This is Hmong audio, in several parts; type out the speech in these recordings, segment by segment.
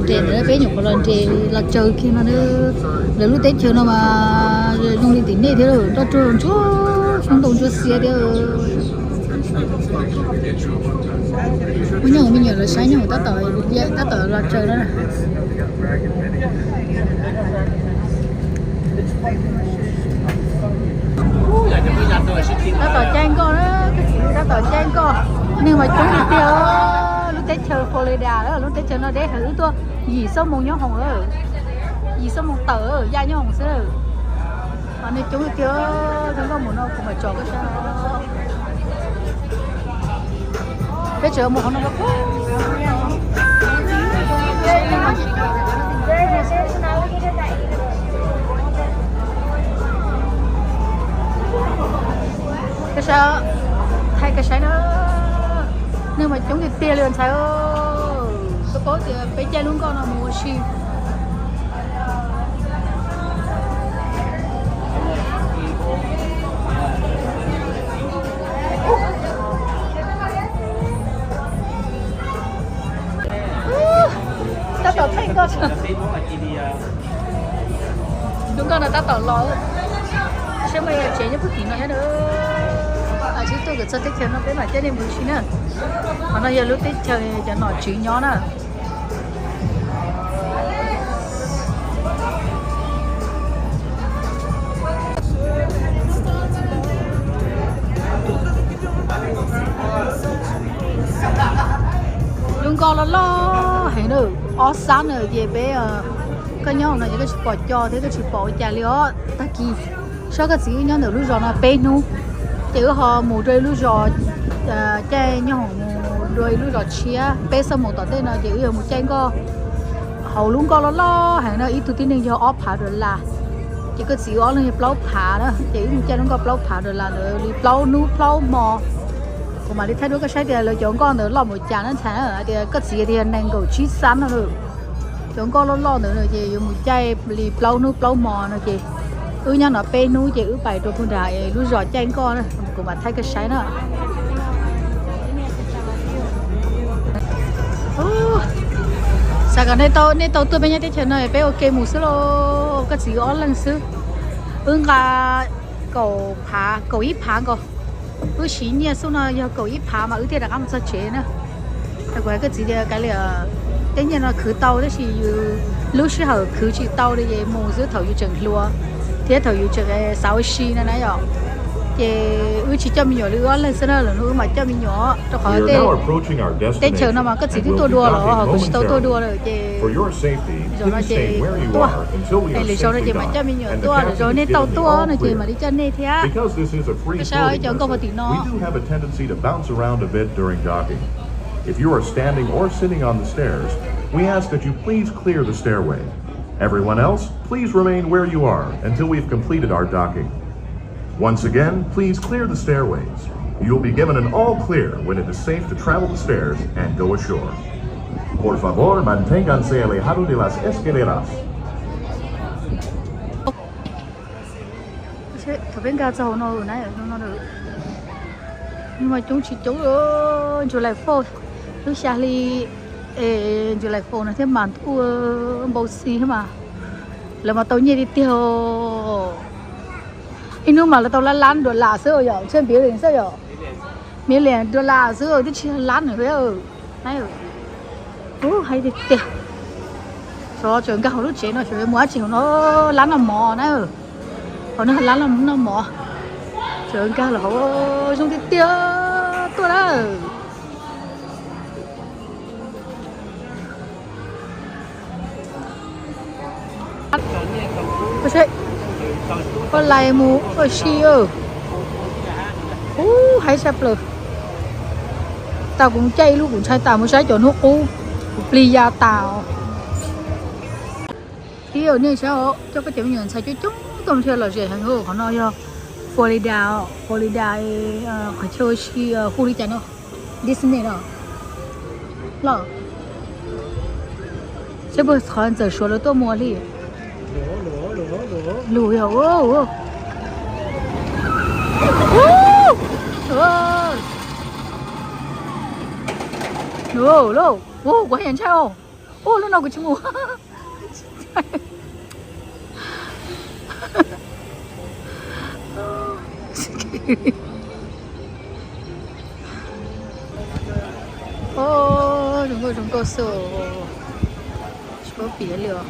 Nres ntawd peb nyuam qhuav los nres los tsaws kiag no na. Lawv lub teb chaws no mas zoo li tim nej thiab, roj ruag ntsuab, xyoob ntoo ntsuab xiab thiab. Muaj nyob me nyuam los saib nyob tab tom, tab tom los tsaws no. Tab tom caij nkoj na, tab tom caij nkoj. Neeg mas coob tiag tiag. Lub teb chaws Florida, lub teb chaws no deb heev, wb tuaj yim xuab moos nyob hoom lawm, yim xuab moos tawm ya nyob hoom xwb. Ho neeg coob tiag tiag. Zoo nkauj mus no kuv mam tso koj saib. Peb tseem mus qhov no. Koj saib, thaij koj saib na. Neeg mas coob tiag tiag li ntxhais. Koj paub tias peb caij lub nkoj no mus ua si. Tab tom thaij nkoj. Lub nkoj no tab tom los, seb muaj yam tsev nyob puag tim no thiab na. Sib tuaj kom txog teb chaws no peb mam coj nej mus ua si na. Qhov no yog lub teb chaws cov nom tswv nyob na. Lub nkoj loj loj heev na, ob xab na ces peb, koj nyob no ces koj tsis pom co thiab koj tsis pom ua cas li os. Tag kis saib koj txiv wb nyob ntawm lub zos no peb hnub, ces wb ho mus dua ib lub zos, caij nyob hoom mus dua ib lub zos tshiab peb xuab moos tom ntej no ces wb yuav mus caij nkoj hauv lub nkoj loj loj heev na, ib tug tib neeg yog ob phav dollar. Ces koj txiv wb ob leeg yog plaub phav na, ces wb mus caij lub nkoj plaub phav dollar ntawd li plaub hnub plaub hmo. Kuv mam li thaij rau koj saib tias lawv cov nkoj ntawd loj npaum cas na ntxhais, hais tias koj txiv tias nees nkaum tsib xab no. Cov nkoj loj loj ntawd no ces yuav mus caij li plaub hnub plaub hmo no ces wb nyob no peb hnub ces wb pais rau puag nram lub zos caij nkoj na, kuv mam thaij koj saib na. Xav kom nej tau, nej tau tuaj peb nyob teb chaws no peb ua ke mus xwb lauj, koj txiv wb ob leeg xwb. Wb nqa kaum phav, kaum ib phav nkaus. Wb siv nyiaj xub no yog kaum ib phav mas wb thiaj rov qab mus txog tsev na. Kuv hais koj txiv tias kav liam, tej nyiaj no khwv tau tab sis yus lub sij hawm khwv tsis tau li ces mus xwb thaum yus tseem hluas thiab thaum yus tseem xav ua si no na yom. Ces wb tsis coj me nyuam li, wb ob leeg xwb na, lwm hnub wb mam coj me nyuam rau qhov tej teb chaws no mas koj txiv twb tuaj dua los ho kuv tsis tau tuaj dua lawm ces zaum no ces tuaj, lwm zaus no ces mam coj me nyuam tuaj, lwm zaus nej tau tuaj no ces mam li coj nej thiab. Koj saib cov nkoj puag tim no. If you are standing or sitting on the stairs, we ask that you please clear the stairway. Everyone else, please remain where you are until we've completed our docking. Once again, please clear the stairways. You will be given an all clear when it is safe to travel the stairs and go ashore. Por favor, manténganse alejado de las escaleras. Thaum peb nkag txog hauv no na, no mas coob tsis coob, July Fourth, lub xya hli, July Fourth no thiab mas ntuj, npau xi thiab mas. Lawv mas tau nyiaj tiag tiag. Ib hnub mas lawv tau lab lab dollar xwb yom, million xwb yom, million dollar xwb twb tsis yog lab na. Ub, hais tiag tiag. Xyov tseem nkag hauv lub tsev no xyov mus dab tsi hauv no, lab noj mov na. Hauv no lab noj mov, tseem nkag los hauv, zoo tiag tiag tuaj na. Koj lais mus ua si. Ub, haib sab plaws. Tau kuv caij ib lub kuv ntshai tas mus saib cov hnub qub, kuv plig ya tas. Ib nej saib, coj koj cov me nyuam ntxhais coob coob tuaj mus thiaj lom zem heev. Qhov no yog Florida, Florida, qhov chaw ua si hu li cas no, Disney no. Los, seb puas qhov ntxawm Suav lawv tuaj muag li. Lus yog, kuv haj yam ntshai os. Ua lub no kuv tsis mus. Ua zoo nkauj zoo nkauj xwb, tsis paub piav li os.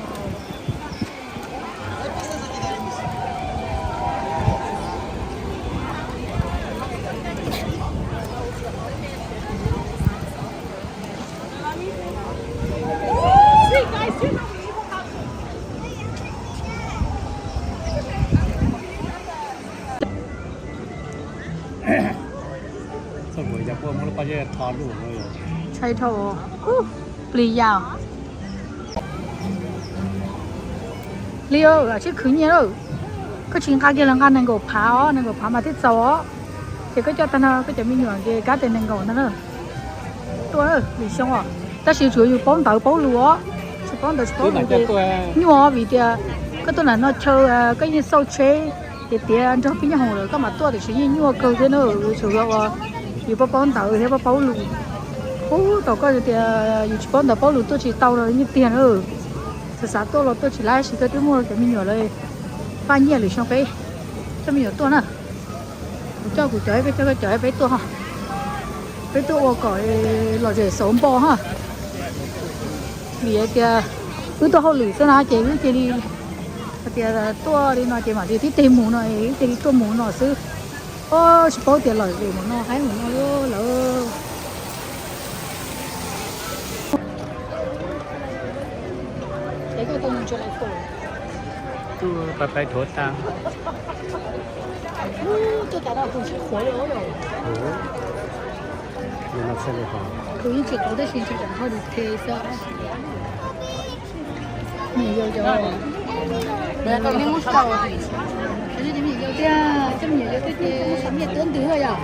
Ntshai dhau, plig yam li, tsis khwv nyiaj lawm. Koj tsis nqa kiag los nqa nees nkaum phav os, nees nkaum phav mas thiaj txaus os. Ces koj coj tag no koj cov me nyuam ces kav tias nees nkaum ntag na. Tuaj lwm xyoo os, tab sis tsuav yus paub ntawv paub lus os. Tsis paub ntawv tsis paub lus ces nyuaj, vim tias koj tuaj nram no chaw koj yeej xauj tsheb tiav tiav nrog peb nyob hoom lawm koj mam tuaj, tiam sis yeej nyuaj kawg thiab na. Tsuas yog ua yus paub paub ntawv thiab paub paub lus. Ub, thaum koj tias yus tsis paub ntawv paub lus tuaj tsis tau no yeej tiag na. Xav xav tuaj los tuaj tsis laib, sis koj twb muaj cov me nyuam lawm, faj nyiaj lwm xyoo peb coj me nyuam tuaj na. Kuv coj kuv cov, peb coj koj cov peb tuaj ho. Peb tuaj ua kom lom zem xauv npo ho. Vim hais tias wb tuaj hauj lwm xwb na ces wb cia li hais tias tuaj li no ces mam li tib teg mus no, wb cia li tuaj mus no xwb. Ua tsis paub tias lom zem mus no haib mus no lawm. Tuaj pab pab dhuav tag. Tus yeej tsis qhuav tab sis ntshe tsam ho detail xwb. Me nyuam yaus, me nyuam yaus tiag, coj me nyuam yaus tuaj ces nyiaj tuab ntws yom.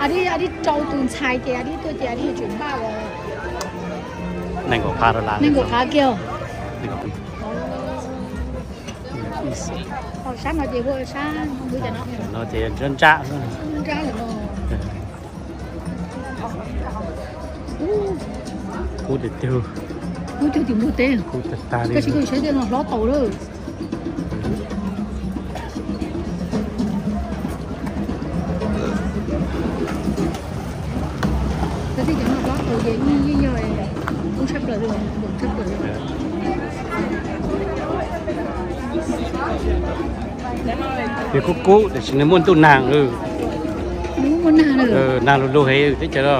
A dib, a dib rau tus ntxhais ces a dib tuaj ces a dib yuav tsum npaj nees nkaum phav kiag. Sab no ces ua sab no ces ntsab ntsab lawm no. Kub tiag tiag. Kub cuag tim npug teb. Kub tag tag li. Koj tsis koj saib tej no hlob tau lawm. Koj tej cov no hlob tau ces yeej yog kub tshaj plaws li, npaum tshaj plaws li. Nws kub kub tiam sis nws muaj ntuj nag. Nag lug lug heev teb chaws no.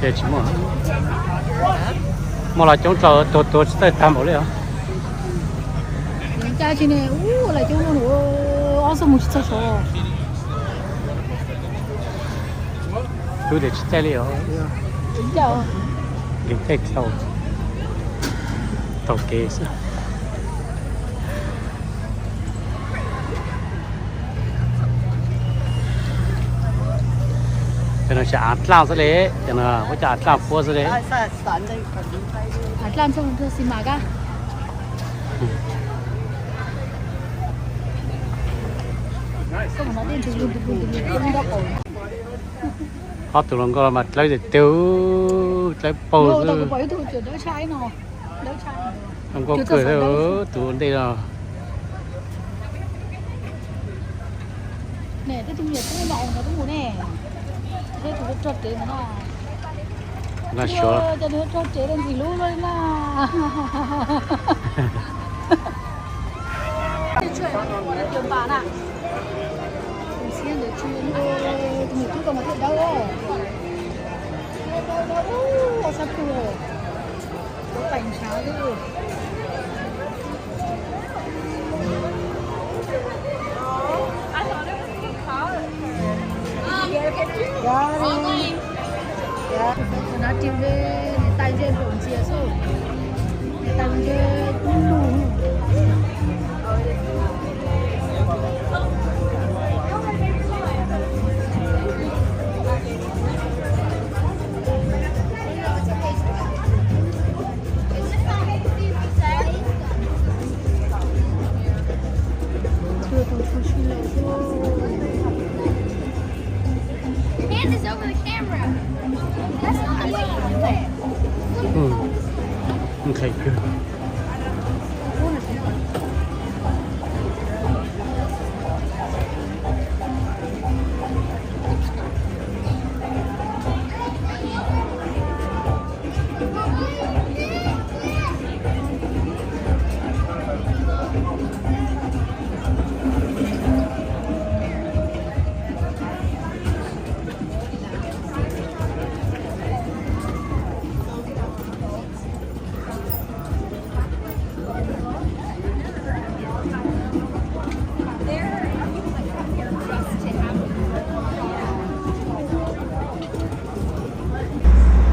Ces tsis muaj, muaj los coob tso tuag tuag tsis txawj tag npaum li os. Cas tsis ne, ua los coob no, ob xuab moos tsis txog saud. Tub tias tsis caij li os. Nkees caij tau, taug kev xwb. Cov no tsis av dlaaj xwb li, cov no ua cov av dlaaj puab xwb li. Ob tug hluas nkauj mas dlawb tiag tiag, dlawb paug xwb. Hluas nkauj kawg thiab tus ua ntej no. Suav. Niam tais ntshe nplaum ntxias xwb, niam tais ntshe kub lug. Hand is over the camera. That's not good.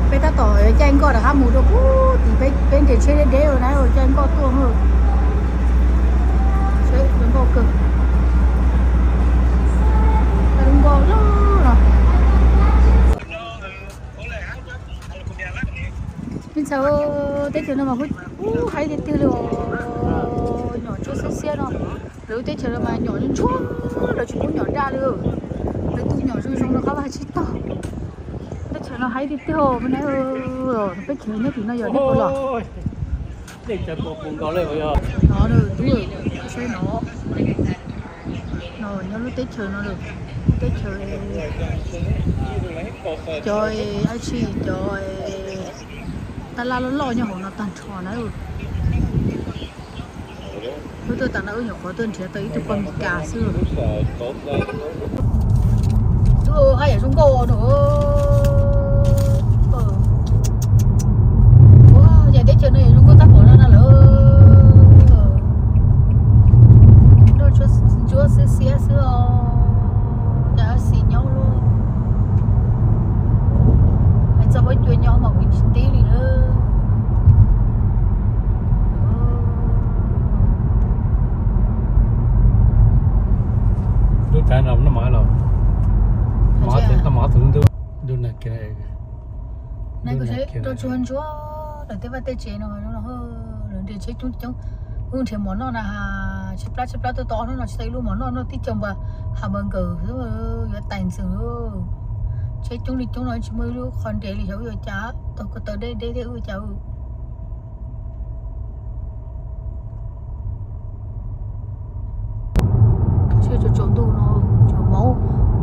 Peb tab tom caij nkoj rov qab mus rau pem tim peb nres tsheb deb deb na, caij nkoj tuaj na. Nkoj kawg, nkoj loj no. Me ntxhais, teb chaws no mas kuj haib tiag tiag li os, nyom ntsuab xiab xiab no. Lawv lub teb chaws no mas nyom ntsuab, lawv tsis pub nyom daj li. Lawv tus nyom zoo zoo no qab vaj tsib taug. Teb chaws no haib tiag tiag, peb chaws nyob tim no yog deb puas los. No tub, saib no, no nyob lub teb chaws no, teb chaws cov dab tsi, cov tab laj loj loj nyob hauv no tag nrho na. Wb tuaj tas no wb nyuam qhuav tuaj nrhiav tau ib tug poj Meskas xwb. Tub, haj yam zoo nkauj no. Ua cas teb chaws no yuav zoo nkauj tag npaum no na lawm. Nroj ntsuab xiab xiab xwb os, cas xis nyob luaj. Hais txog huab cua nyob mas kuv tsis tib li na. Lub tsav no noj mov los, noj mov tus ntub. Nroj ntsuab ntsuab ntawm tej vaj tej tsev no, lawv nres tsheb coob coob. Wb nrhiav mov noj na, tshaib plab tshaib plab tuaj tau ob hnub no tsis tau ib lub mov noj, noj tib co npa ha npa nkawm xwb yuav tais ntxwv. Tsheb coob li coob no tsis muaj ib lub qho nres li, xyov wb yuav cas, tau ko taw deb deb thiab wb yuav cas. Tsaus ntuj no, tsaus maub,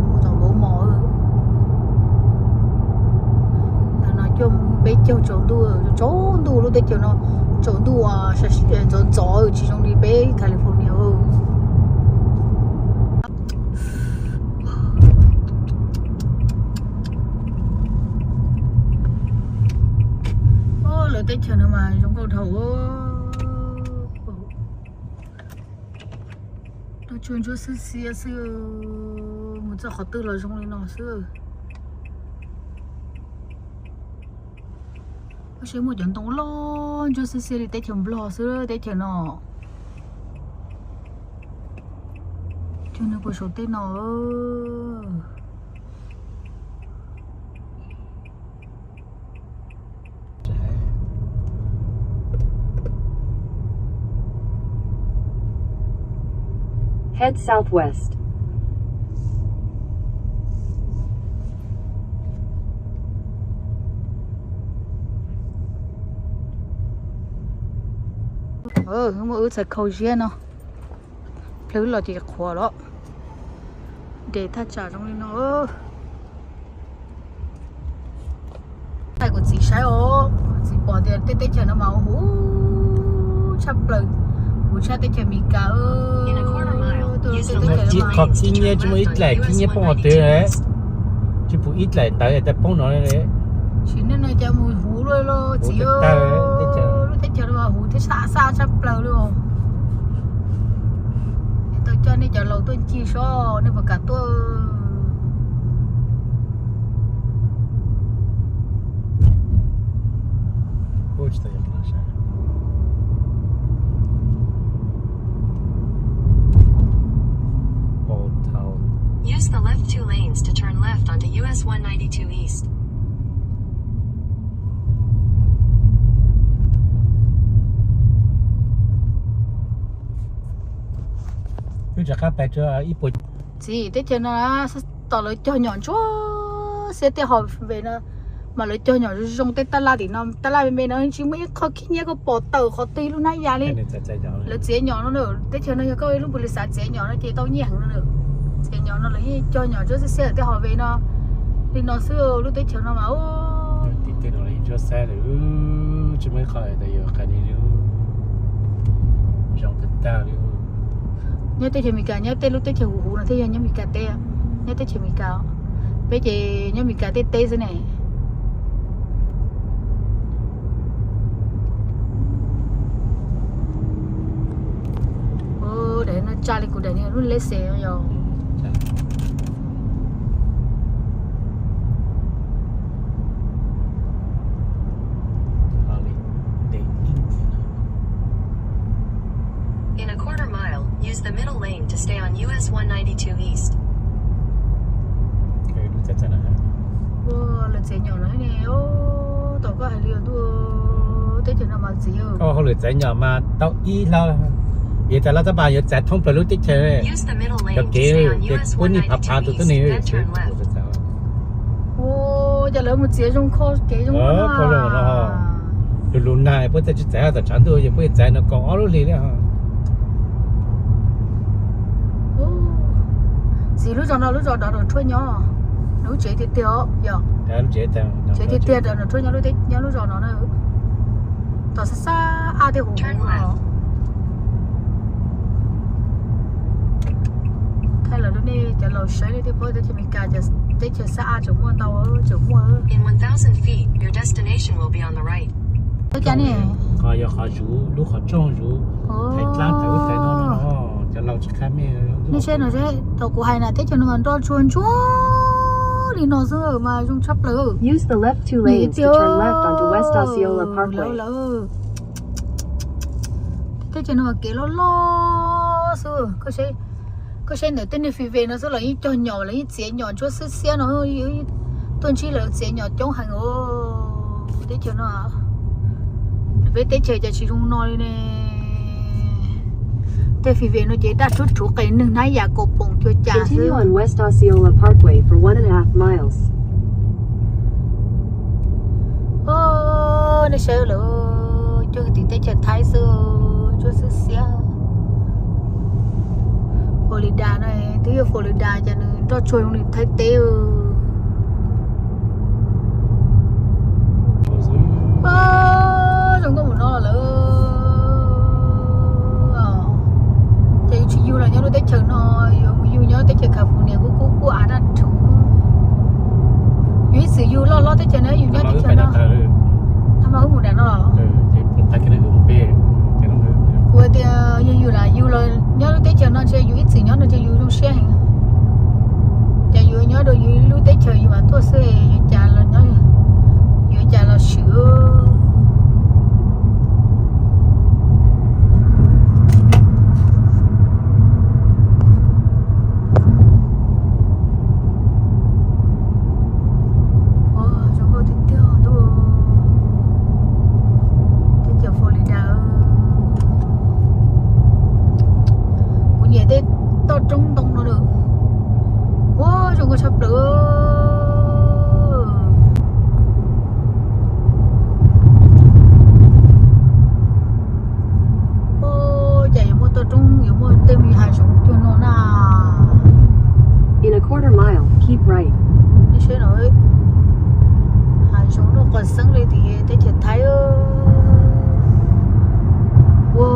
mus tom vauv mos. Ntawm no cuaj peb caug tsaus ntuj, tsaus ntuj lub teb chaws no, tsaus ntuj ntxov ntxov tsis zoo li peb California. Lawv teb chaws no mas zoo nkauj dhau. Nroj ntsuab xiab xiab xwb, mus txog qhov twg los zoo li no xwb. Tab sis muaj cov ntoo loj ntsuab xiab xiab li teb chaws Nplog xwb teb chaws no. Cog nws puas saum tej no. Head southwest. Muaj wb txhais khau ziab no, plhws los ces qhuav los. Nres thaj tsam zoo li no. Thaij kuv txiv saib os, kuv txiv pom tias tej teb chaws no mas huv tshaj plaws, huv tshaj teb chaws Amelikas. Qhov khib nyiab tsis muaj ib dlaim khib nyiab poob qhov twg, tsis pum ib dlaim ntawd tas poob no. Tsis nej no cas mus huv luaj los txiv, lub teb chaws no mas huv thiab xa xa tshaj plaws li os. Tau coj nej cov laus tuaj ncig sob nej puas kam tuaj. Ua tsis tau yog qhov no saib. Old Town. Use the left two lanes to turn left onto U S one ninety-two East. Wb rov qab pais rau ib puas. Txiv, teb chaws no tom lawv cog nyom ntsuab xiab tej ho ve no, mas lawv cog nyom zoo zoo tej taj laj tim no, taj laj me me no tsis muaj ib qho khib nyiab koj pom tawm qhov twg lub hnab yas li. Lawv txiav nyom no, teb chaws no yog koj ib lub npus li xav txiav nyom no ces tau nyiaj heev no. Txiav nyom no lawv yeej cog nyom ntsuab xiab xiab tej ho ve no li no xwb lub teb chaws no mas. Tim tej no ntsuab xab lawm, tsis muaj ib qho yuav qab li zoo tag tag li. Nyob teb chaws Amelikas nyob tej lub teb chaws huv huv no thiaj yog nyob Amelikas teb, nyob teb chaws Amelikas, peb ces nyob Amelikas tej teb xwb ne. Daim no tsa li kuv daim no lub lej xes yog. In a quarter mile, use the middle lane to stay on U S one ninety-two East. Ua lawv txiav nyom no ne, tom koj hais li ntuj, teb chaws no mas txiv. Koj hauj lwm txiav nyom mas tau ib hlo, vim tas laj tab pas yuav txiav thoob plaws lub teb chaws. Cov kev ces puab nim phav phav tus tuab neeg. Ua cas lawv mus txiav zoo kho kev zoo no. Lus lus nag puab txawm tsis txiav tom tshav ntuj, yog puab txiav no kaum ob lub hlis li. Txiv, lub zos no lub zos dov Nraug Rhuaj nyob, lub tsev tiag tiag os, yog tsev tiag tiag Nraug Rhuaj nyob, nyob lub zos no na. Tom xab xab ab tej huv huv no. Thaij los rau nej cov laus saib, nej thiaj paub teb chaws Amelikas, teb chaws xab ab tseem muaj ntau, tseem muaj. In one thousand feet, your destination will be on the right. Qhov yog qhov zuv, lub qhov rooj zuv, thaiv dlaab tawm ub tawm no, cov laus tsis qab mej. Nej saib no, thaum kuv hais na teb chaws no mas nroj tsuag ntsuag li no xwb mas zoo tshaj plaws. Use the left two lanes to turn left onto West Osceola Parkway. Teb chaws no mas kev loj loj xwb. Koj saib ntawm tej niag freeway no xwb los yeej cog nyom, los yeej txiav nyom ntsuab xwb xiab no. Tuaj ntsib lawv txiav nyom coob heev os. Teb chaws no, peb teb chaws cas tsis zoo no li ne. Tej freeway no ces daj rhuv rhuv qes neeg hnab yas kaum poom cuag cas xwb. Continue on West Osceola Parkway for one and a half miles. Nej saib lawm, cuag tim teb chaws Thaib xwb, ntsuab xwb xiab. Florida no, twb yog Florida cas nws nroj tsuag zoo li Thaib teb. Zoo nkauj mus no lawm. Ces yus tsis yug los nyob lub teb chaws no, yuav mus yug nyob teb chaws California kuj kub kub av daj rhuv. Yus ib txwm yug loj hlob teb chaws no, yus nyob teb chaws no. Tag mas wb mus nram no los. Kuv tias yog yus lam yug los nyob lub teb chaws no ces yus ib txwm nyob no ces yus zoo siab heev. Ces yus nyob rau yus lub teb chaws yus mam tuaj xwb, yuav cas los nyob, yuav cas los swm. Zoo nkauj tiag tiag ntuj. Teb chaws Florida. Kuv nyiam tej toj roob ntoo no lawm. Ua zoo nkauj tshaj plaws. Ua cas yuav muaj toj roob, yuav muaj tej me hav zoov cuag no na. In a quarter mile, keep right. Nej saib no, hav zoov no qhov xeeb li tim teb chaws Thaib. Ua,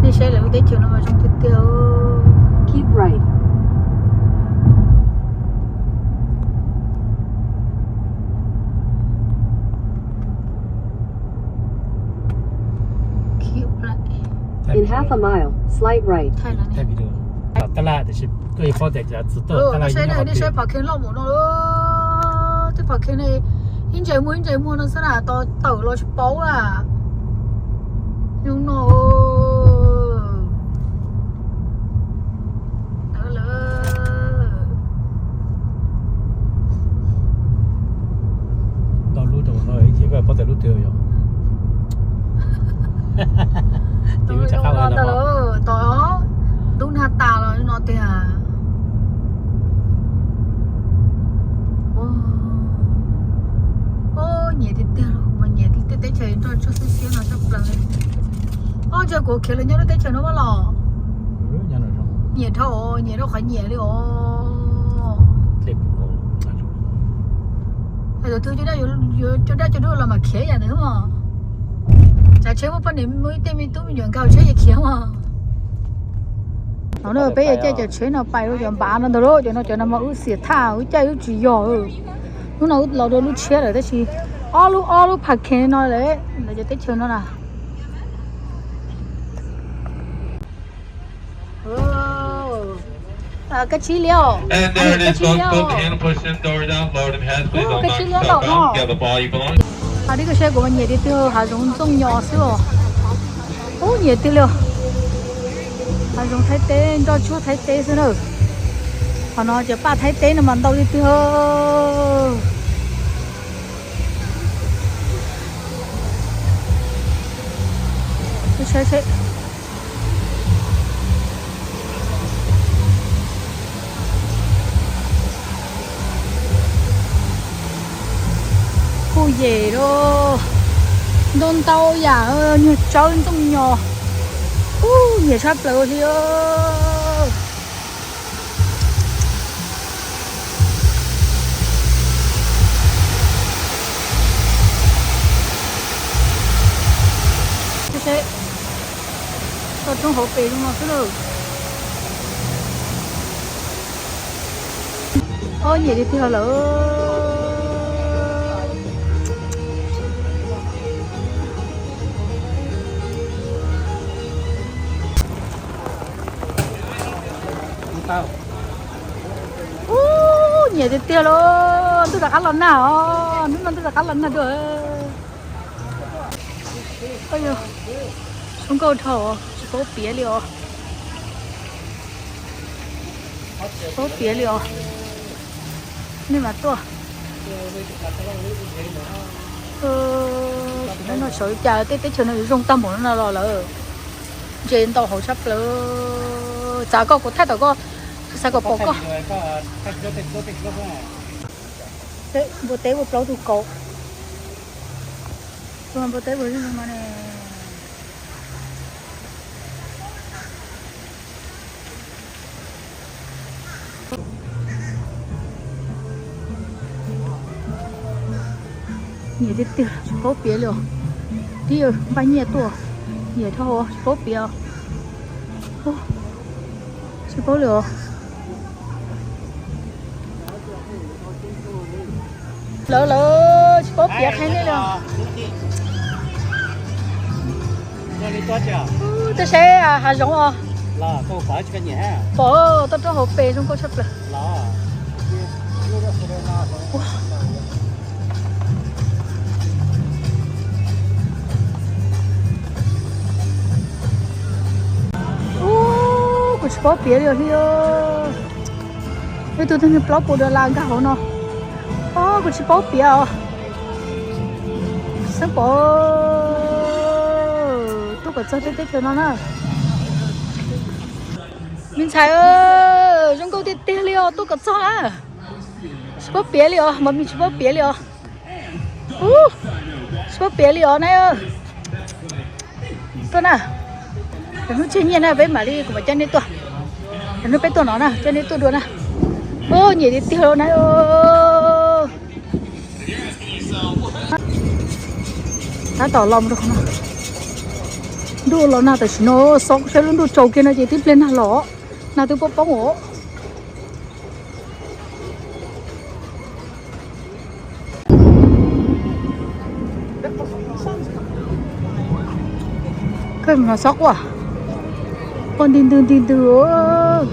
nej saib lawv lub teb chaws no mas zoo tiag tiag. Keep right. In half a mile, slight right. Thaij no ne. Thaij video. Tab laj tiam sis koj yuav paub tias cov txwv tuaj tab laj, nej saib phom kheej loj mus no lawm. Tej pam khees no ib ntsais muag ib ntsais muag no xwb na, tos tawm los tsis paub a. Zoo no. Ntau lub rau no ces koj pom tawm lub twg yom? Ces wb rov qab los ntag. Tos ntub nag tas los no tiag. Nyiam tiag tiag los mas nyiam tej teb chaws nroj tsuag xiab xiab no tshaj plaws li. Ob, ntshe kuv khiav los nyob lub teb chaws no mas los nyiam dhau, nyiam dhau qhov nyiam li os. Hais tus twg coj dab coj dub los mas khiav yam ntawd mas. Tsav tsheb muaj poj niam muaj ib tej me tub me nyuam nkag tsheb ces khiav mas. No na peb yuav caij cov tsheb no pais rau cov npav no ntag lauj, cov no cov no mas wb xiam thaj wb caij wb tsis yog. Hnub no wb los dua lub tshiab lawm tab sis ob lub ob lub pam khees no lawm, lawv cov teb chaws no na. Kab tsib liab os, kab tsib liab os. Kab tsib liab tau no. Dib koj saib kuv mas nyiam tiag tiag, hav zoov ntxooj nyo xwb os. Ub, nyiam tiag li os. Hav zoov Thaib teb, nroj tsuag Thaib teb xwb na. Qhov no cov paj Thaib teb no mas ntau tiag tiag. Kuj yem lawm, ntau ntau yam, nyuag tsawb ntxooj nyo. Ub, nyiam tshaj plaws li. Toj roob hauv pes zoo no xwb lawm. Ob, nyiam tiag tiag lawm. Ub, nyiam tiag tiag lauj, ntuj rov qab los nag os, hnub no ntuj rov qab los nag dua. Zoo nkauj dhau, tsis paub piav li os. Tsis paub piav li os. Nej mas tuaj. Sim neej no xyov cas tej teb chaws no zoo tag npaum no los lawm. Ntses ntau hauv tshaj plaws. Txav koj kuv thaij tom koj, xav kom pom koj. Npua teb ua plaub tug kauv. Npua teb ua zoo no ne. Nyiam tiag tiag, tsis paub piav li os. Tib npaj nyiaj tuaj, nyiam dhau, tsis paub piav. Tsis paub li os. Lawv lawv tsis paub piav qhia nej li. Tuaj saib hav zoov os. Pom toj roob hauv pes zoo nkauj tshaj plaws. Ub, kuv tsis paub piav li os. Ib tug twg nws plaub puas dollar nkag hauv no. Ob, kuv tsis paub piav os. Xeeb pov, tuaj kom txog tej teb chaws no na. Me ntxhais, zoo nkauj tiag tiag li os, tuaj kom txog na. Tsis paub piav li os, mos mis tsis paub piav li os. Ub, tsis paub piav li os na. Tuaj na. Lwm hnub tseg nyiaj na peb mam li kuv mam coj nej tuaj. Lwm hnub peb tuaj no na coj nej tuaj dua na. Ub, nyiam tiag tiag na. Tab tom los rau qhov no. Ntuj los nag tam sim no, xov saib lub ntuj tsaus kiag no ces tib pliag nag los, nag twb poob poob os. Kawg no xob quaj, quaj nti ntws nti ntws.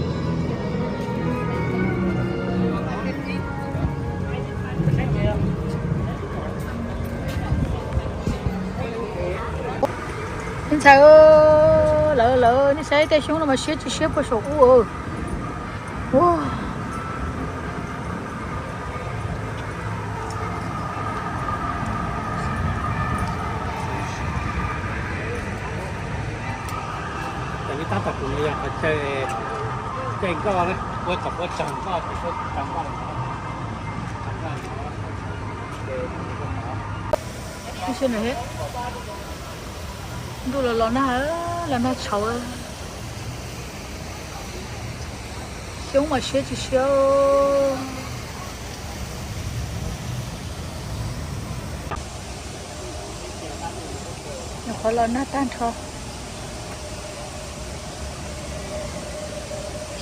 Txhais, lawv lawv nej saib tej xyoob no mas siab tsis siab puag saum ub. Tab tom kuv no yog qhov chaw caij nkoj na, puab txog puab tsaug nkoj, puab tsaug nkoj. Ntuj los los nag, los nag tshauv. Xyoob mas siab tsis siab. Nyuam qhuav los nag tag nrho.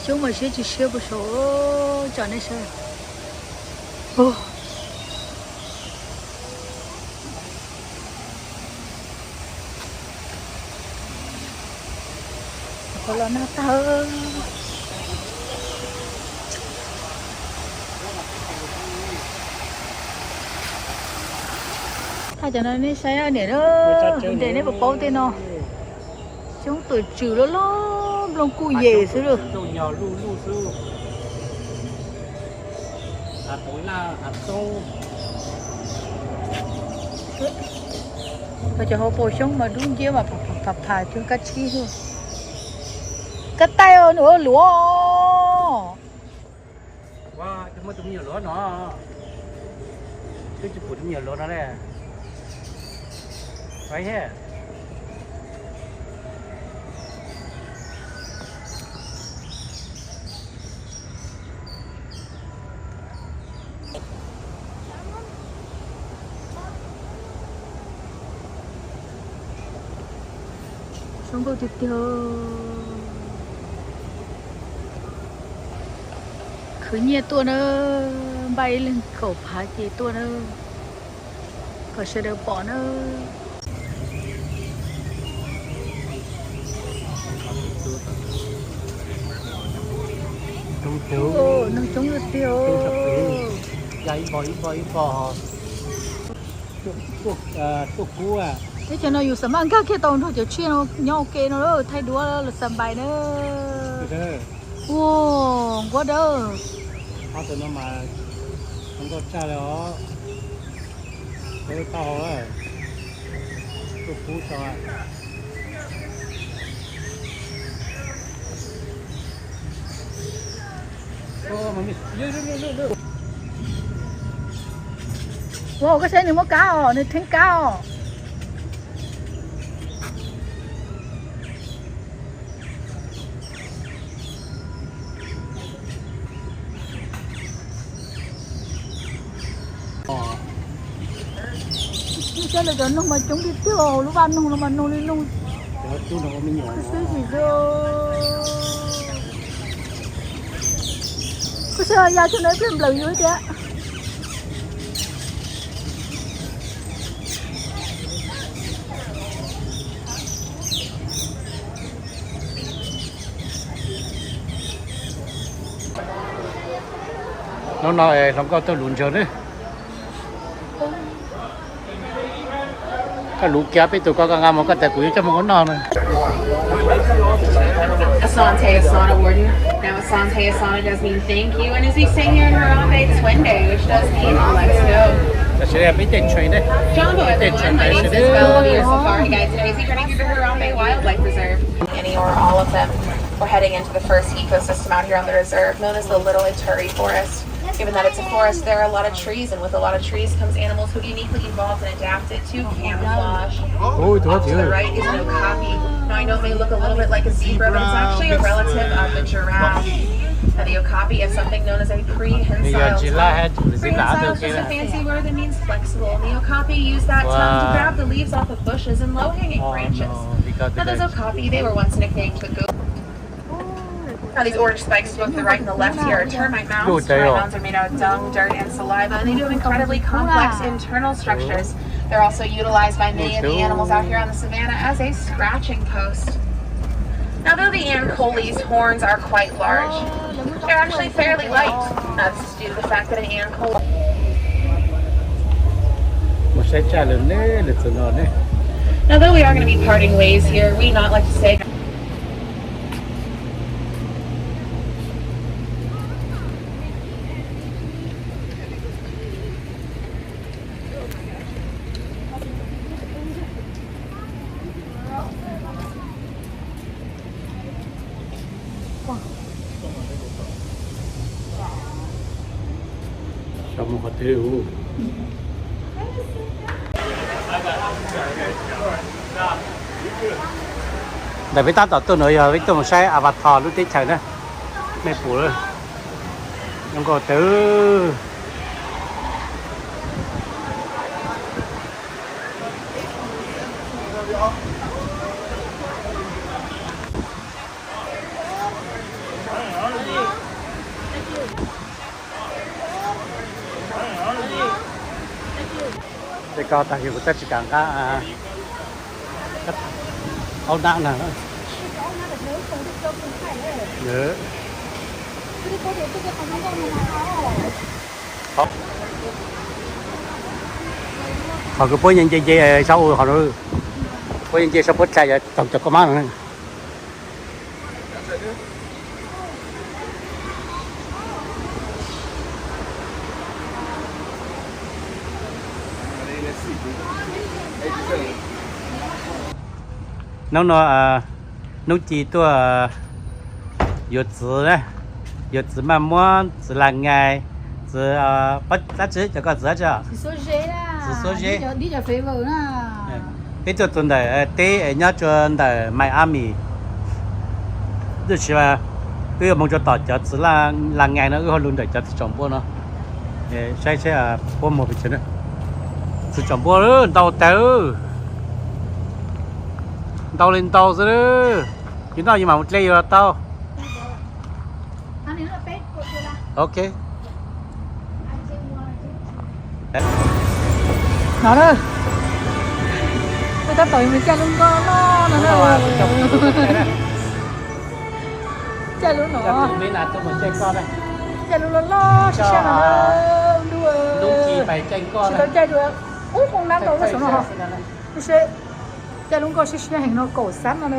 Xyoob mas siab tsis siab puag saum, tsom nej saib. Qhov los nag tag. Thaij cov no nej saib niam, ntes nej puas paub tej no. Xyoob tuam tswm loj loj, nplooj kuj yem xwb lawm. Cov hauv paus xyoob mas dub nciab mas pham pham cuag kab tsib xwb. Kab taij nws luav. Muaj tus me nyuam luav no, twb tsis pum tus me nyuam luav no ne. Zoo nkauj tiag tiag. Khwv nyiaj tuaj na, npaj ib leeg kaum phav ces tuaj na, kom sawv daws pom na. Noog coob tiag tiag. Teb chaws no yus xav maj nkag kiag tau nrog cov tsiaj no nyob ua ke no, thaij duab los xas npais na. Ua nquab dawb. Ua koj saib nws muaj kab os, nws theeb kab os. Saib lawv cov noog mas coob tiag tiag, lub vaj noog no mas noog li noog. Xwb xwb. Kuv saib ya tsuag no ib pliag nplawm yus thiab. Hnub no hluas nkauj tuaj luv ntswg ne. Koj luv kiag peb tug ko, koj nqa mus koj tias kuv yuav coj mus ua noj no. Asante Asana order. Now Asante Asana does mean thank you, and as we say here in Harambe, twende, which does mean let's go. Tam sim no peb caij train ne. Jumbo, everyone. My name is Isabel. I'll be your safari guide today as we journey through the Harambe Wildlife Reserve. Any or all of them. We're heading into the first ecosystem out here on the reserve, known as the Little Ituri Forest. Given that it's a forest, there are a lot of trees, and with a lot of trees comes animals who have uniquely evolved and adapted to camouflage. Off to the right is an okapi. Now, I know it may look a little bit like a zebra, but it's actually a relative of the giraffe. Now, the okapi is something known as a prehensile tongue. Prehensile is just a fancy word that means flexible, and the okapi use that tongue to grab the leaves off of bushes and low-hanging branches. Now, those okapi, they were once nicknamed the goat. Now, these orange spikes to both the right and the left here are termite mounds. Termite mounds are made out of dung, dirt, and saliva, and they do have incredibly complex internal structures. They're also utilized by many of the animals out here on the savannah as a scratching post. Now, though the Ancoly's horns are quite large, they're actually fairly light. That's due to the fact that an Ancoly Mus saib tshaj lawm ne, lawv txawm no ne. Now, though we are going to be parting ways here, we not like to say Sau mus qhov twg? Ntawm peb tab tom tuaj no yog peb tuaj mus saib Avatar lub teb chaws na. Nej pum zoo nkauj tag. Tej ko tag kis kuv twb tsis kam nqa aub nab na. Qhov kws puab nce nce saub ua hov, puab nce nce saub puab tsa yog tau cov koj mab no. Hnub no, hnub ci tuaj yuav txiv, yuav txiv maj muab, txiv las ngais, txiv, dab tsi, cov ko txiv dab tsi? Txiv xuab zeb. Peb tuaj txug ntawm teb nyob rua ntawm Miami. Tab sis wb yuav moog rua tom cov txiv las ngais no, wb ho lug ntawm cov txiv tsaum npua no. Saib saib puab muag pes tsawg. Txiv tsaum npua ntau tag, ntau li ntau xwb. Yus noj yus mam mus dle yus los tau. Ok. No na, tab tom caij lub nkoj loj no na. Caij lub no, caij lub loj loj sab sab no na. Tsis tau caij dua, ub, hoob nab ntau lub saum no. Caij lub nkoj siab siab heev no kaum xab no na.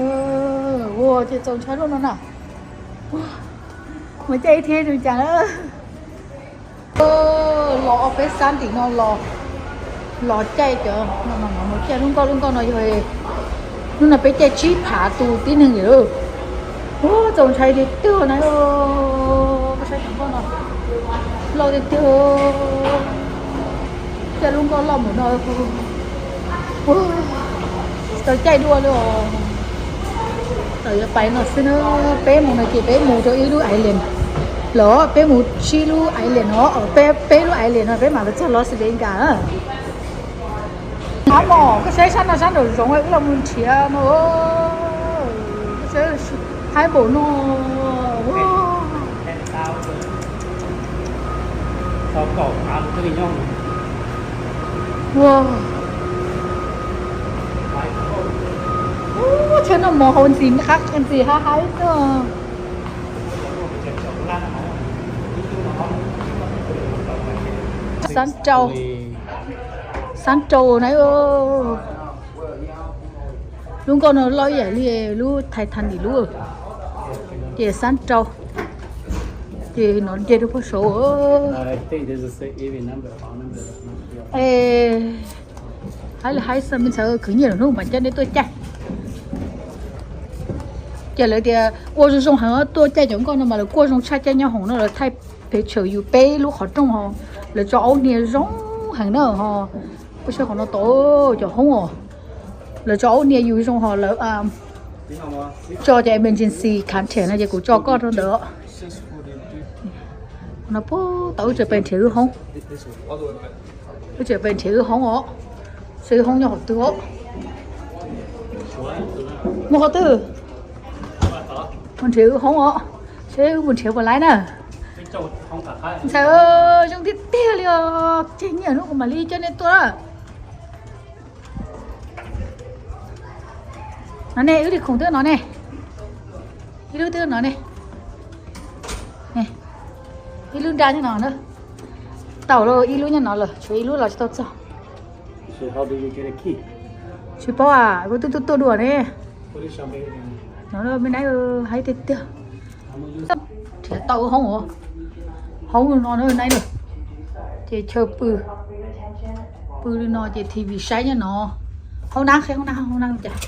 Ua ces txaus ntshai lub no na. Mus caij ib thiab zoo cas na. Los ob peb xab ntim no los, los caij cov no, caij lub nkoj, lub nkoj no yog, hnub no peb caij tsib phav tus tib neeg lawm. Ua txaus ntshai tiag tiag na. Koj saib cov nkoj no loj tiag tiag. Caij lub nkoj loj mus no, tsis tau caij dua li os. Tawm yuav pais no xwb na. Peb mus no ces peb mus rau ib lub island los peb mus tsib lub island no, peb lub island no peb mam li txog Las Vegas. Ab mos, koj saib sab no sab nraum zoov wb los mus nrhiav no. Koj saib haib npaum no. Ua, ua, tsheb noj mov hauv ntxim qab ntxim haib haib xwb. Xab rau, xab rau na. Lub nkoj no loj ib yam li lub Titanic lub, ces xab rau, ces no nce rau puag saud. Haib li haib xwb me ntxhais, khwv nyiaj lwm hnub mas coj nej tuaj caij. Ces lawv tias ua zoo zoo heev, tuaj caij cov nkoj no mas lawv kuaj zoo tshaj caij nyob hoom no, lawv thaij pes tsawm yus peb lub qhov rooj ho, lawv tso aub hnia zoo heev na ho. Koj saib qhov no tod cov hoob os, lawv tso aub hnia yus zoo ho lawv tso cov emergency contact no ces kuv tso koj rau ntawd. No puag tod wb tseem pais nrhiav wb hoob, wb tseem pais nrhiav wb hoob os, saib wb hoob nyob qhov twg os. Mus qhov twg? Mus nrhiav wb hoob os, saib wb mus nrhiav puas laib na. Ntxhais, zoo tiag tiag li os, tseg nyiaj hnub kuv mam li coj nej tuaj. No ne, wb li khoom twb no ne, ib lub twb no ne, ib lub nrab nyob no na, tau lawm, ib lub nyob no lawm, tshuav ib lub los tsis tau txog. Tsis paub a, kuv twb tuaj tuaj dua ne. No me nab haib tiag tiag. Nrhiav tau hoob, hoob no na nab. Ces chaw pw, pw li no ces T V saib nyob no. Hoob nab, qhib hoob nab, hoob nab cas?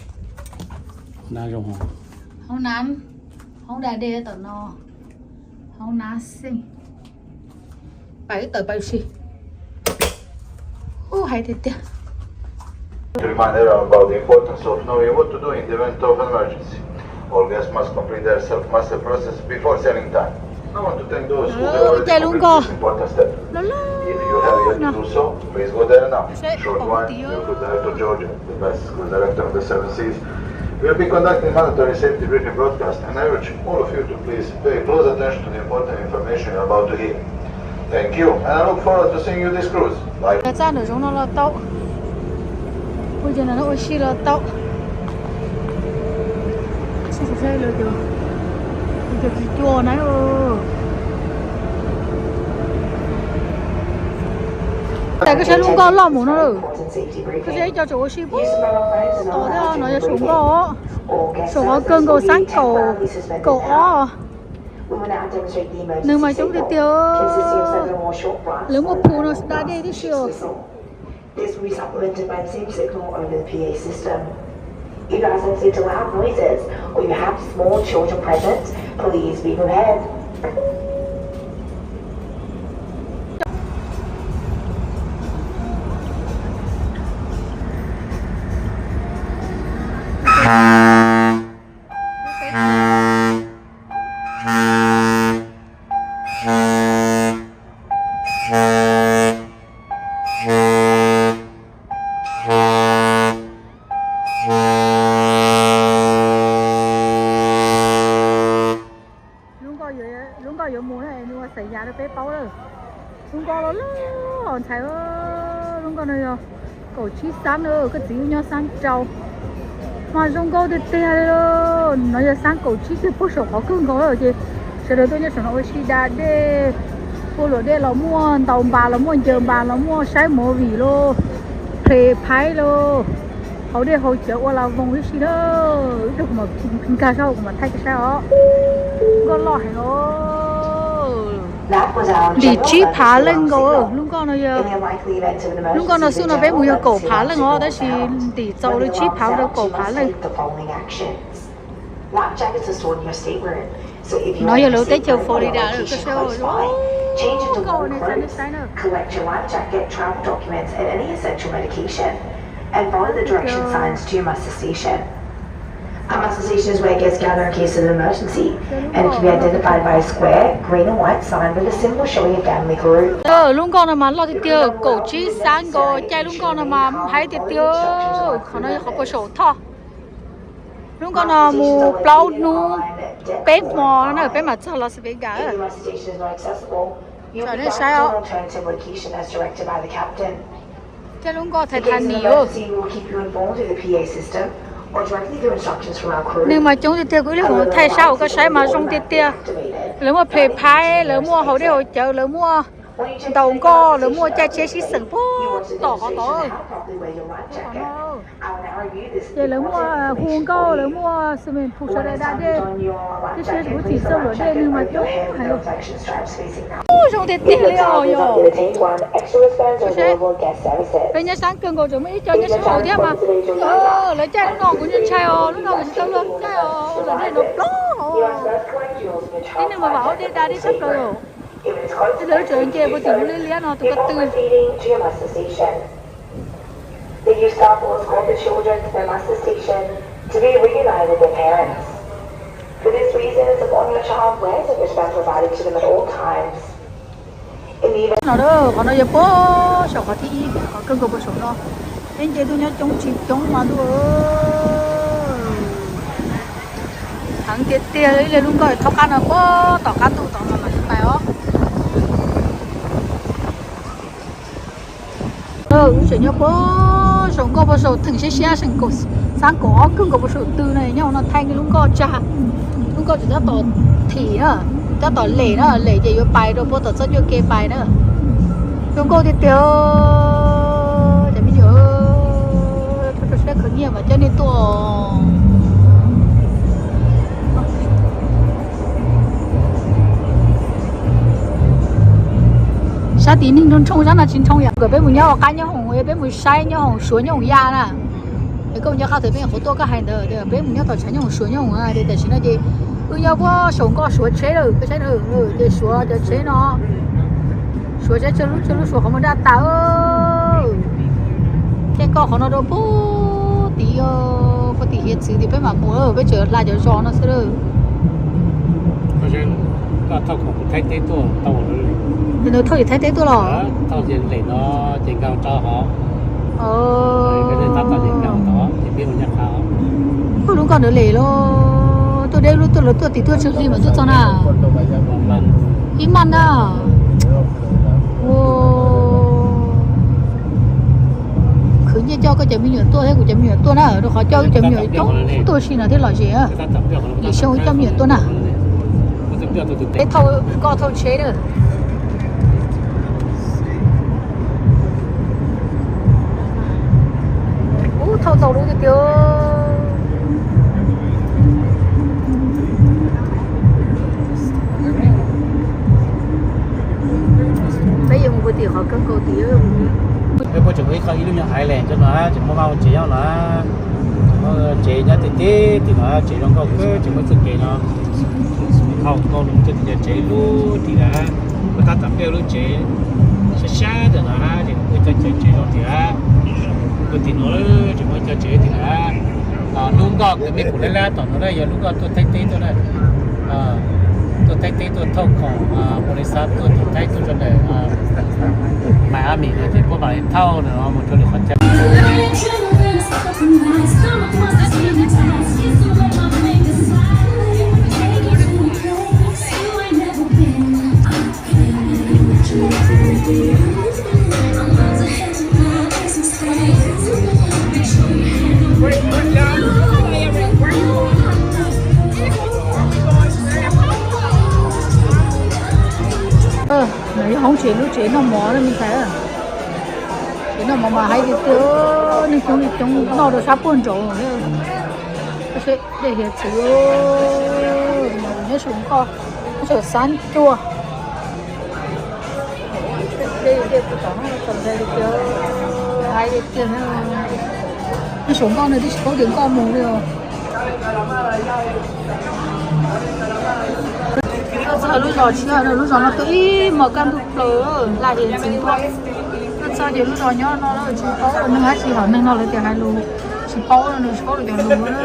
Hoob nab, hoob da dej tom no. Hoob nab xeej. Pais wb tawm pais si. Ub, haib tiag tiag. To remind everyone about the importance of knowing what to do in the event of an emergency. All guests must complete their self-muster process before settling time. I want to thank those who have already completed this important step. If you have yet to do so, please go there now. Short while, we will director Georgia, the best school director of the Seven Seas, will be conducting mandatory safety briefing broadcast, and I urge all of you to please pay close attention to the important information you're about to hear. Thank you, and I look forward to seeing you this cruise. Bye. Txaj nraum zoov no los tau. Ua cas no ua si los tau. Cov tsis cua na. Tas koj saib lub nkoj loj mus no. Koj saib ib co tseem ua si pub tod thiab no yog saum nkoj. Saum qhov kawg nkaus xab kaum, kaum ob. Nws mas coob tiag tiag. Lawv muaj phu no da dej tib si os. This will be supplemented by the same signal over the P A system. If you are sensitive to loud noises or you have small children present, please be prepared. Lub nkoj yuav mus na, nws ua xaim yas rau peb paub lawm. Lub nkoj los loj ntxhais, lub nkoj no yog kaum tsib xab na, koj txiv wb nyob xab rau. Mas zoo nkauj tiag tiag li. No yog xab kaum tsib kiag puag saum qhov kawg nkaus lawm ces sawv daws tuaj nyob saum no ua si da dej. Puag luam dej los muaj ntaus npas los muaj ncaws npas los muaj saib movie los, play phaib los, haus dej haus cawv ua la voos tib si na. Ib pliag kuv mam nkag saib kuv mam thaij koj saib os. Nkoj loj heev os. Ntim tsib phav leej nkaus lub nkoj no yog. Lub nkoj no xub no peb mus yog kaum phav leej os, tab sis ntim txaus li tsib phav rau kaum phav leej. No yog lawv teb chaws Florida lawm, koj saib, lub nkoj ne, saib na. Lub nkoj no mas loj tiag tiag, kaum tsib xab nkaus, caij lub nkoj no mas haib tiag tiag. Qhov no yog qhov puag saum thoj. Lub nkoj no mus plaub hnub peb hmo na peb mam txog Las Vegas. Tsom nej saib os. Thiab lub nkoj Titanic. Nws mas coob tiag tiag, kuv ib leeg mus thaij saib ua koj saib mas zoo tiag tiag. Lawv muaj play phaib, lawv muaj haus dej haus cawv, lawv muaj ntaus nkoj, lawv muaj caij tsheb sib xeem puag tom qhov tod. Ces lawv muaj hu nkauj, lawv muaj swimming pool sawv daws da dej, tib si kuv tsis txawj luam dej, nws mas coob heev. Zoo tiag tiag li os yog. Peb nyob sab kawg nkaus tseem muaj ib co nyob sab hauv thiab mas. Lawv caij lub no kuv ntshai os, lub no kuv tsis tau luag caij os, luam dej no plob os. Tib neeg mas vam hauv dej da dej tshaj plaws os. Tej zaum lub tseem nce puag tim lub liab liab no tus ko tw. The youth couples called the children to their muster station to be reunited with their parents. For this reason, it's important your child wears a wristband provided to them at all times. In the event No, qhov no yog puag saum qhov thib ib, qhov kawg nkaus puag saum no. Peb nce tuaj nyob coob tsis coob mas ntuj. Heev tiag tiag li, lub nkoj thaub qab no puag tom qab ntuj tod no mas pais os. Wb tseem nyob puag saum nkoj puag saum theem siab siab, xab kaum ob kawg nkaus puag saum tw no, nyob hauv no thaij lub nkoj tsag. Lub nkoj tseem tab tom thim na, tab tom lem na, lem ces yuav pais rau puag tom txoj cuaj ke pais na. Zoo nkauj tiag tiag. Cov me nyuam, Khwv nyiaj mas coj nej tuaj. Sab tid neeg nroo nroo, sab no tsis nroo yom. Kom peb mus nyob ua qab nyob hoom, peb mus saib nyob hoom Suav nyob hoom Yaj na. Es koj mus nyob qab thaum peb qhuav tuaj koj hais ntawd tias peb mus nyob tom tshav nyob hoom Suav nyob hoom, tias tam sim no ces wb nyob puag saum nkoj Suav tsheb lawm, peb saib na, ces Suav cov tsheb no, Suav tsheb tsawg lub tsawg lub, Suav qhov muag daj tas. Tej nkoj qhov no rau puag tid, puag tim hiav txwv tim peb mam mus, peb tseem hla cov zos no xwb lawm. Nws thauj tim Thaib teb tuaj los? Lub nkoj ntawd lem los tuaj deb lub tuaj los tuaj tim tuaj tsawg hli mas tuaj txog na? Ib maj na. Khwv nyiaj coj koj cov me nyuam tuaj thiab kuv cov me nyuam tuaj na, rau qhov coj wb cov me nyuam coob tuaj si no thiaj lom zem. Lwm xyoo wb coj me nyuam tuaj na. Peb thauj nkoj thauj tsheb na. Ub, thauj tau lub tiag tiag. Peb yuav mus puag tim qhov kawg nkaus tid. Peb puag tseem muaj ib qho ib lub nyuag island rau no, tseem muaj vaj muaj tsev nyob no. Tseem muaj tsev nyob tiag tiag tim no, tsev zoo nkauj kawg, tseem muaj txoj kev no. Thauj nkoj los mus rau tim cov tsev lub tim lawm, puag ta tom pliaj lub tsev sab sab ntawm no, ces muaj cov tsev zoo tiag. Puag tim no tseem muaj cov tsev tiag. Lub nkoj kws mej pum lab lab tom no na yog lub nkoj tuaj Thaib teb tuaj na. Tuaj Thaib teb tuaj thauj khoom, mus li xav tuaj tim Thaib tuaj rau ntawm Miami no ces puab mam li thauj no mus rau lwm qhov chaw. Yog hoob tsev lub tsev noj mov na me ntxhais. Tsev noj mov mas haib tiag tiag, neeg coob li coob noj rau sab puag nraud. Dej hiav txwv, nyob saum nkoj, nyob saum xab cua. Dej, dej puag tom no txaus ntshai li tiag, haib li tiag. Nyob saum nkoj no twb tsis paub tias nkoj mus li os. Tuaj txog lub zos tshiab, lub zos no tuaj ib hmos kaj ntug plaws, laj hiav txwv tuaj. Tuaj txog ces lub zos nyob no lawm tsis paub neeg dab tsi, hom neeg no lawv tias hais lus tsis paub, nws tsis paub lawv cov lus.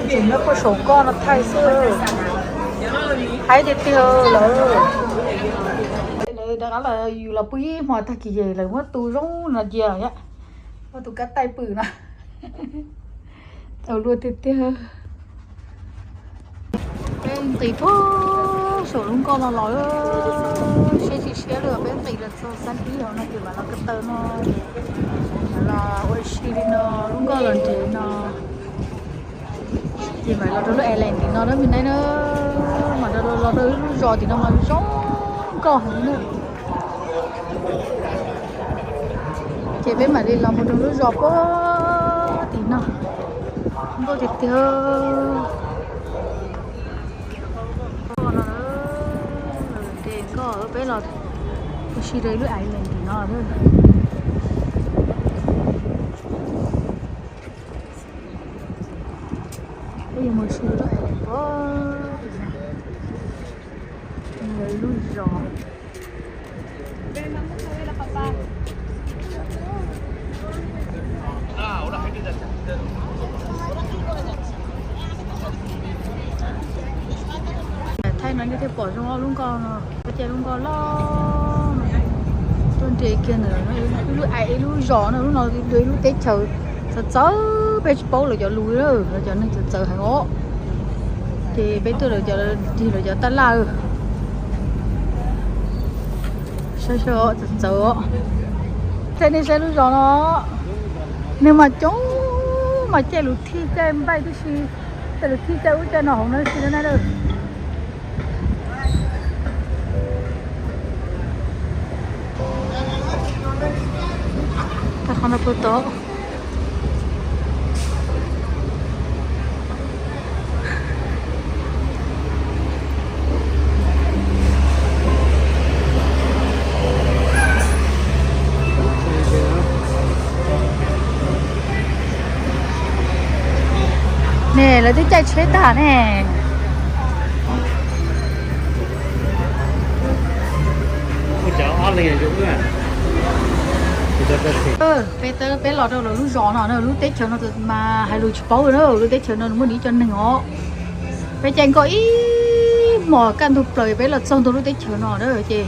Tseem nyob puag saum nkoj no thaij xwb, haib tiag tiag lawm. Lawv rov qab los yus los pw ib hmos tag kis ces lawv muab tu zoo no cia, muab tus kab taij pw no. Txaus luag tiag tiag. Peb nqis puag saum lub nkoj no los, siab tsis siab li, peb nqis los txog xab tib hauv no ces mam los ko taw no, mam los ua si li no, lub nkoj los nres no. Ces mam los rau lub island tim no na me nab na, mam los rau lub zos tim no mas zoo nkauj heev na. Ces peb mam li los mus rau lub zos puag tim no, nkauj tiag tiag. Nkoj no, ces nkoj peb los ua si rau lub island tim no. Peb yuav mus ua si rau lub island puag tim no, lub zos. Thaij no nej thiaj pom zoo lub nkoj no, ua cas lub nkoj loj no, tuaj nres kiag ntawm ib lub, ib lub zos no, lub no yog ib lub teb chaws txawv txawv, peb tsis paub lawv cov lus, lawv cov neeg txawv txawv heev os. Ces peb tuaj lawv cov, tig lawv cov taj laj. Saib saib os, txawv txawv os. Thaij nej saib lub zos no, neeg mas coob mas caij lus thij caij npaij tib si, caij lus thij caij ub caij no hauv no tib si na. Qhov no puas tau? Ne, lawv twb caij tsheb tag ne. Peb, peb los rau lawv lub zos no na, lub teb chaws no mas hais lus tsis paub na, lub teb chaws no nws muaj li cov neeg os. Peb caij nkoj ib hmos kaj ntug plaws peb los txog ntua lub teb chaws no na ces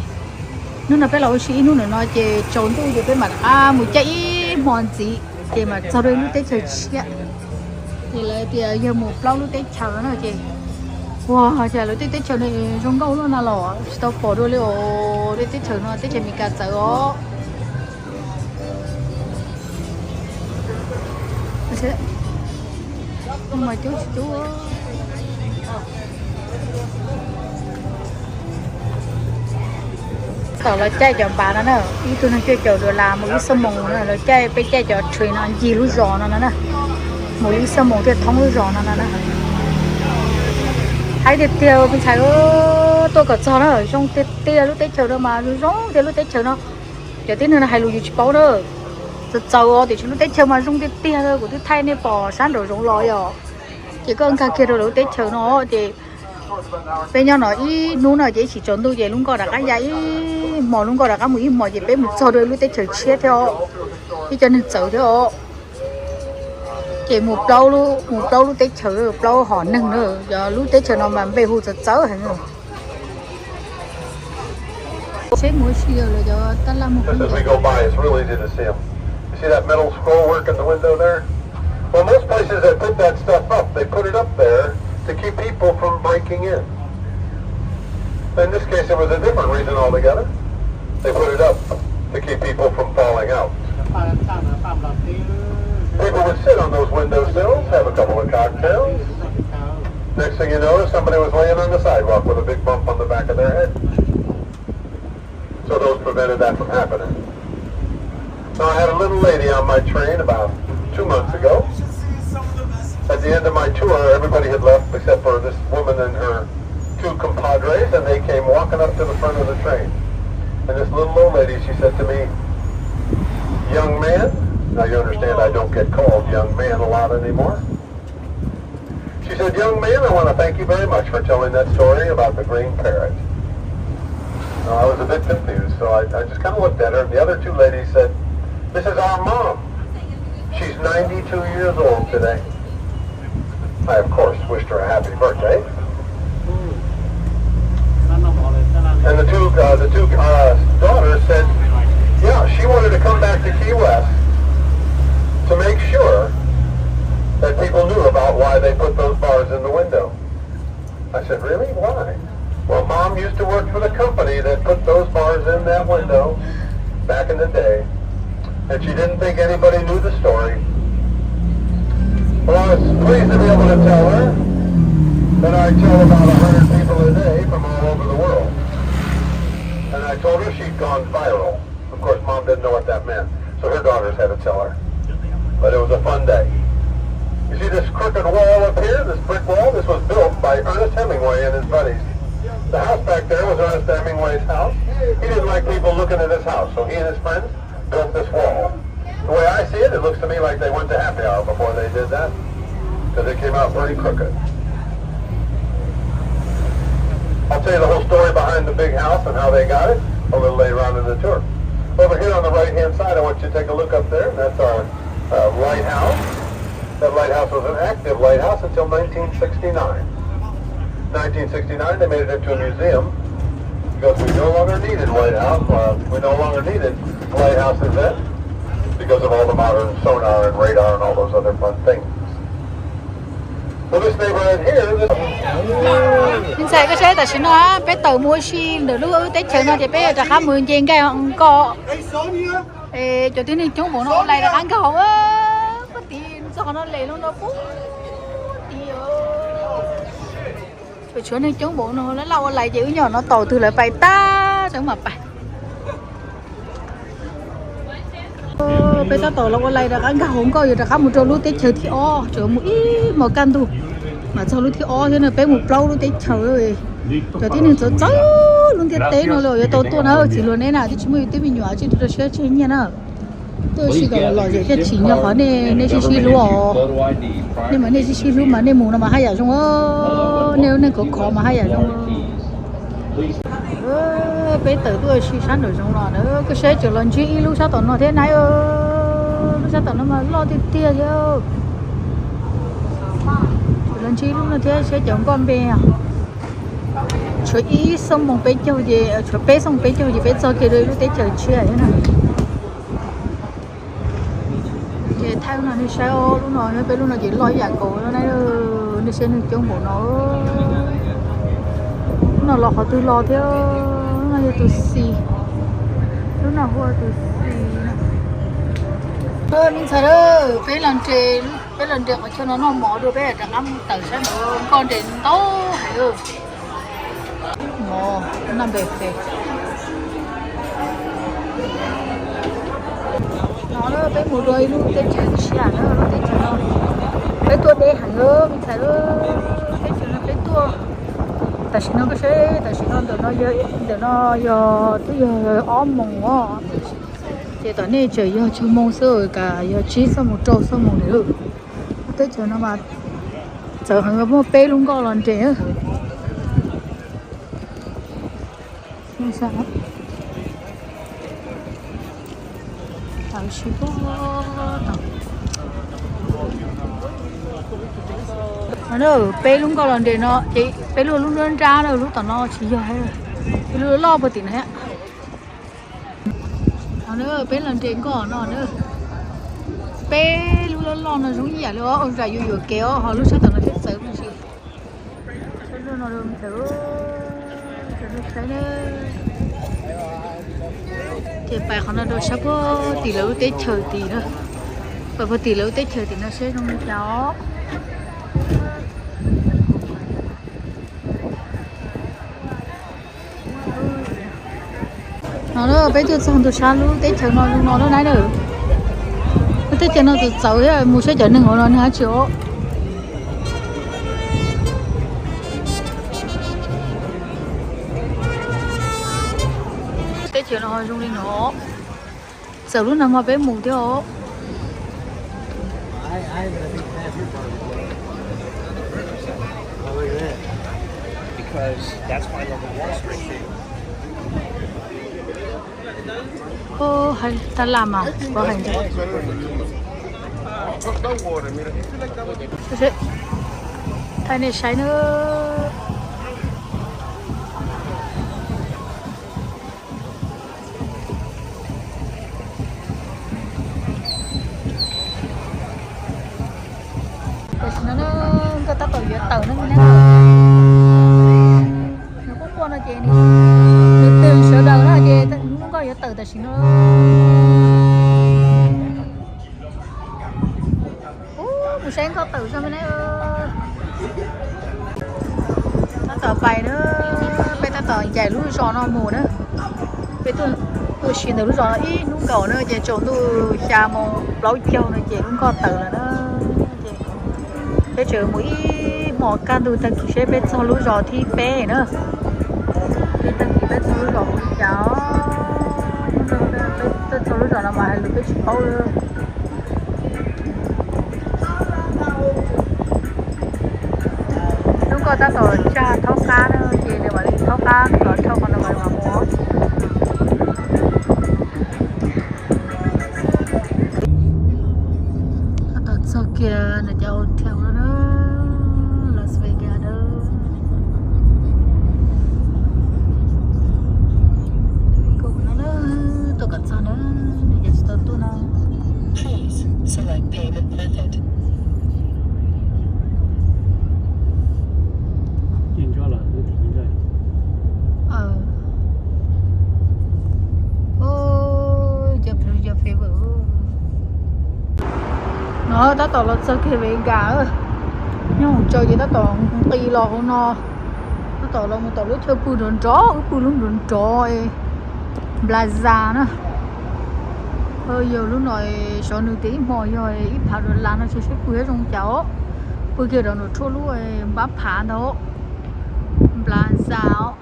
hnub no peb los ua si ib hnub ntawm no ces tsaus ntuj ces peb mam rov qab mus caij ib hmos ntxiv ces mam txog rau lub teb chaws tshiab. Ces lawv tias yog mus plaub lub teb chaws na ces, ua cas lawv tej teb chaws no zoo nkauj luaj na los tsis tau pom dua li os. Tej teb chaws no teb chaws Amelikas txawv os. Thaum lawv caij cov npav no na, ib tug neeg cuaj caum dollar mus ib xuab moos na, lawv caij, peb caij cov train no ncig lub zos no no na, mus li ib xuab moos thiaj thoob lub zos no no na. Haib tiag tiag me ntxhais, tuaj kom txog na, zoo tiag tiag lub teb chaws no mas zoo zoo tiag lub teb chaws no. Cov tib neeg no hais lus yus tsis paub na. Txawv txawv os, tiam sis lub teb chaws mas zoo tiag tiag, kuv twb thaij nej pom sab nraum zoov los yom. Ces koj nkag kiag rau lawv lub teb chaws no ces peb nyob no ib hnub no ces ib chim tsaus ntuj ces lub nkoj rov qab ya ib hmos, lub nkoj rov qab mus ib hmos ces peb mus txog rau lub teb chaws tshiab thiab os. Ib cov neeg txawv thiab os. Ces mus plaub lub, mus plaub lub teb chaws, plaub hom neeg na. Cov lub teb chaws no mas npe hu txawv txawv heev. Seb mus ua si lawv cov tab laj mus. Just as we go by, it's real easy to see them. You see that metal scroll work in the window there? Well, most places that put that stuff up, they put it up there to keep people from breaking in. In this case, it was a different reason altogether. They put it up to keep people from falling out. People would sit on those windowsills, have a couple of cocktails. Next thing you know, somebody was laying on the sidewalk with a big bump on the back of their head. So those prevented that from happening. Now, I had a little lady on my train about two months ago. At the end of my tour, everybody had left except for this woman and her two compadres, and they came walking up to the front of the train. And this little old lady, she said to me, "Young man," now you understand I don't get called young man a lot anymore. She said, "Young man, I want to thank you very much for telling that story about the green parrot." Now, I was a bit confused, so I, I just kind of looked at her. The other two ladies said, "This is our mom. She's ninety-two years old today." I, of course, wished her a happy birthday. And the two, uh, the two uh, daughters said, "Yeah, she wanted to come back to Key West to make sure that people knew about why they put those bars in the window." I said, "Really? Why?" "Well, Mom used to work for the company that put those bars in that window back in the day, and she didn't think anybody knew the story." Well, I was pleased to be able to tell her that I tell about a hundred people a day from all over the world. And I told her she'd gone viral. Of course, Mom didn't know what that meant, so her daughters had to tell her. But it was a fun day. You see this crooked wall up here, this brick wall? This was built by Ernest Hemingway and his buddies. The house back there was Ernest Hemingway's house. He didn't like people looking at his house, so he and his friends built this wall. The way I see it, it looks to me like they went to happy hour before they did that, because it came out pretty crooked. I'll tell you the whole story behind the big house and how they got it a little later on in the tour. Over here on the right-hand side, I want you to take a look up there. That's our uh, lighthouse. That lighthouse was an active lighthouse until nineteen sixty-nine. Nineteen sixty-nine, they made it into a museum because we no longer needed lighthouse. Uh, we no longer needed lighthouses then because of all the modern sonar and radar and all those other fun things. Well, this neighborhood here, this Ntxhais, koj saib tam sim no peb tawm mus ua si ntawm lub teb chaws no ces peb yuav rov qab mus nce nkaij nkoj. Cov tib neeg coob npaum no ua lais rov qab nkag hauv. Pub tid ntxog no lem lub no pub tid. Tshuav neeg coob npaum no lawv laj ua lais ces wb nyob no tos twg lawv pais tag tseeb mam pais. Peb tab tom los ua lais rov qab nkag hauv nkoj yuav rov qab mus rau lub teb chaws thib ob, tseem mus ib hmos kaj ntug mam txog lub thib ob thiab no. Peb mus plaub lub teb chaws, cov tib neeg txawv txawv lub ntiaj teb no los yuav tau tuaj na. Txiv hluas neb na twb tsis muaj yus twb me nyuam tsis rau siab tseg nyiaj na. Tuaj ua si kom lom zem thiaj tsim nyog qhov nej, nej sib sib hlub os. Nej mas nej sib sib hlub mas nej mus no mas haj yam zoo, nej lub neej khov khov mas haj yam zoo. Peb tawm tuaj ua si sab nraum zoov no na, koj saib tseem los ntsib ib lub sab tom no thiab na. Lub sab tom no mas loj tiag tiag thiab. Los ntsib ib lub no thiab, saib cov nkoj npe. Tshuav ib xuab moos peb caug ces, tshuav peb xuab moos peb caug ces peb txog kiag rau ib lub teb chaws tshiab thiab na. Ces thaij lub no nej saib, lub no peb lub no ces loj ib yam nkaus na. Nej saib neeg coob npaum no. Lub no los qhov twg los thiab? Lub no yog tus xis, lub no hu ua tus xis. Me ntxhais, peb los nres, peb los nres qhov chaw no noj mov dua peb rov qab mus tawm sab nraud, nkoj nres ntau heev. Mov noj npe fes. No peb mus dua ib lub teb chaws tshiab na, lub teb chaws no peb tuaj deb heev me ntxhais, teb chaws no peb tuaj. Tam sim no koj saib, tam sim no ntawm no yog, ntawm no yog twb yog ob moos os. Ces tom nej tseem yog tsawg moos xwb, kav yog tsib xuab moos rau xuab moos lawm. Teb chaws no mas txawv heev, muaj peb lub nkoj los nres. Peb lub nkoj los nres no ces peb lub, lub nruab nrab na, lub tom no tsis yog, peb lub loj puag tim no. Peb los nres nkoj no na, peb lub loj loj no zoo ib yam li ua zam yuam yuam kev os, ho lub sab tom no thiaj txawv me ntsis. Ces pais qhov no rau sab puag tim lawv lub teb chaws tim na, pais puag tim lawv lub teb chaws tim no seb zoo li cas os. No peb tuaj txog ntua sab lub teb chaws no zoo no lawm na. Lub teb chaws no txawv txawv thiab, mus saib cov neeg hauv no neeg dab tsi os. Teb chaws no zoo li no. Txawm lub no mas peb mus thiab os. Tab laj mas pov hais ntawd. Thaij nej saib na. Tam sim no nkoj tab tom yuav tawm no, nws quaj quaj no ces nws twb sawv daws no ces lub nkoj yuav tawm tam sim no. Mus saib nkoj tawm zog me ne. Tab tom pais na, peb tab tom ncaim lub zos no mus na. Peb tuaj ua si ntawm lub zos no ib hnub nkaus na ces tsaus ntuj xya moos plaub caug no ces lub nkoj tawm lawm na. Ces peb tseem mus ib hmos kaj ntug tag kis seb peb txog lub zos thib peb na. Peb tag kis peb txog lub zos ua li cas os. Peb txog lub zos no mas hais lus peb tsis paub li. Lub nkoj tab tom tsag thaub qab na ces nws mam li thaub qab los dhau qhov no mas mam mus. Tab tom txog kiag nws cov hotel no na, Las Vegas na. Tuaj kom txog na, nws cov tsis tau tuaj no. No tab tom los txog kiag Vegas, nyob hauv tsaws ces tab tom nqis los hauv no, tab tom los mus tom lub chaw pw nrov nrov, wb pw lub nrov nrov Plaza na. Yog lub no xyov nws tias ib hmo yog ib phav dollar no, tsis saib pw thiab zoo cas os. Pw kiag rau nram tshuaj lub npab phav ntag, Plaza os.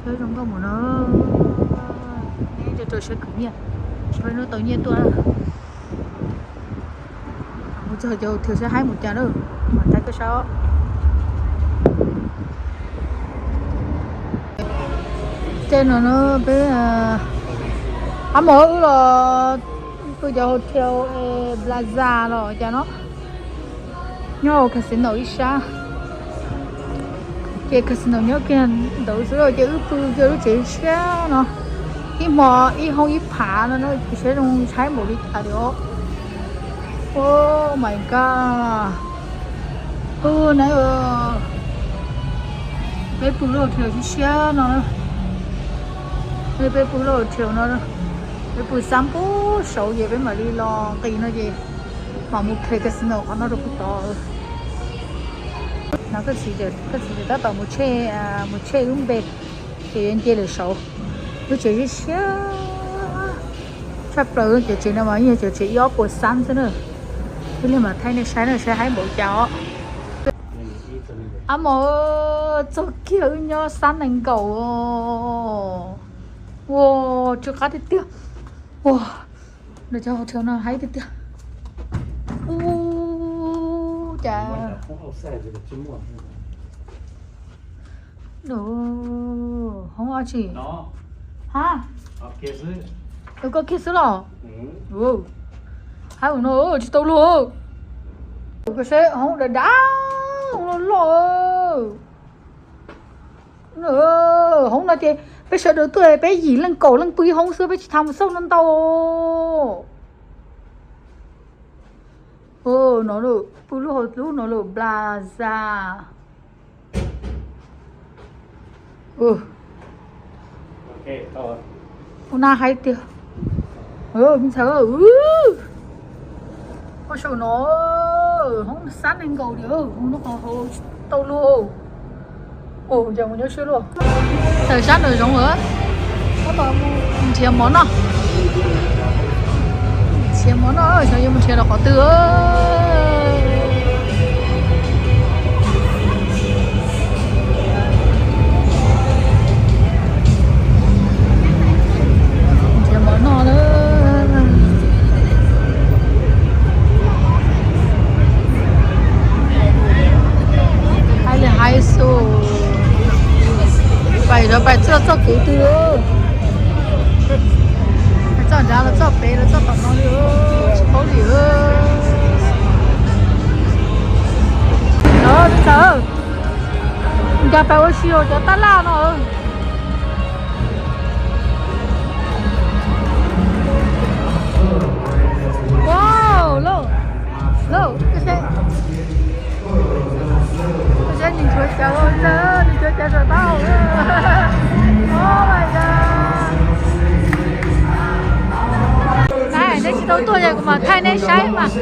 Saib zoo nkauj mus no. Neb rau saib khwv nyiaj, saib neb tau nyiaj tuaj. Mus txog cov hotel saib haib mus cas na, mam thaij koj saib. Tej no na peb, ab mos wb los pw cov hotel Plaza los cas no, nyob hauv casino ib sab. Ces casino nyob kiag ntawd xwb ces wb pw kiag lub tsev siab no, ib hmo ib hoob ib phav no, tsis saib zoo haib npaum li cas li os. Oh my god. Pw na, peb pw lub hotel siab siab no, peb pw lub hotel no, peb pw xab pub saud ces peb mam li los nqis no ces mam mus play casino qhov no rau puag tod. No koj txiv, koj txiv tab tom mus tshe, mus tshe lub npe, ces yuav nce lawm saud. Lub tsev siab siab tshaj plaws, cov tsev no mas yog cov tsev ib ob puas xab xwb na. Ib lig mam thaij nej saib na, saib haib npaum cas os. Ab mos, txog kiag wb nyob xab nees nkaum. Ua, tsw qab tiag tiag. Ua, nws cov hotel no haib tiag tiag. Ua cas hoob ab tsi? Ha, koj kiag xwb los? Haib ua no tsis tau luag. Koj saib hoob dav dav, hoob loj loj. Hoob no ces peb sawv daws tuaj peb yim leej kaum leej pw ib hoob xwb, peb tsis tau mus xauj no ntau. No pw lub hauv lub no lawm, Plaza. Ua na haib tiag. Me ntxhais, koj saib no, hoob xab nees nkaum li, hoob no qhov hauv tsis tau luag. Ua cas mus nyob siab luaj. Tawm sab nraum zoov lawm, tab tom mus nrhiav mov noj. Nrhiav mov noj, xyov yuav mus nrhiav rau qhov twg. Nrhiav mov noj na. Haib li haib xwb. Pais rau pais txoj txoj kev twg, txoj nrad los txoj pem los txoj tom no li, tsis paub li. Los me ntxhais, nkag pais ua si rau cov tab laj no. Wow, lauj, lauj, koj saib, koj saib nws cuav cawv, nws cuav cawv rau tau. Oh my god. Neb tsis tau tuaj ces kuv mam thaij neb saib mas.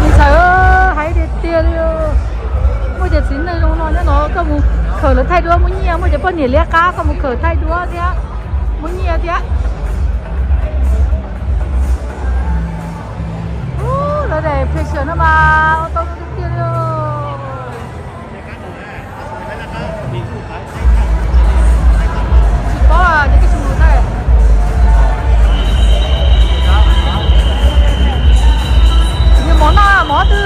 Ntxhais, haib tiag tiag li. Muaj cov txiv neej zoo no nyob no, koj mus khawm lawv thaij duab muaj nyiaj, muaj cov poj niam liab qab koj mus khawm thaij duab thiab muaj nyiaj thiab. Lawv daim pressure no mas ua tau tiag tiag li. Tsis paub ces koj tsis mus thaij. Nyiam mov noj mov twg?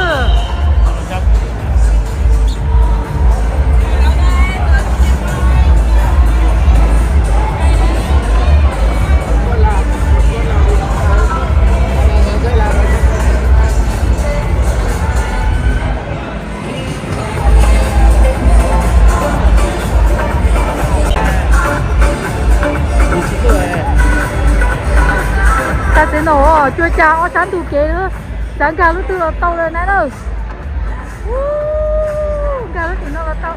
Cua cas ob sab ntug kev, xav nkag lub twg los tau lawm na. Nkag lub tim no los tau.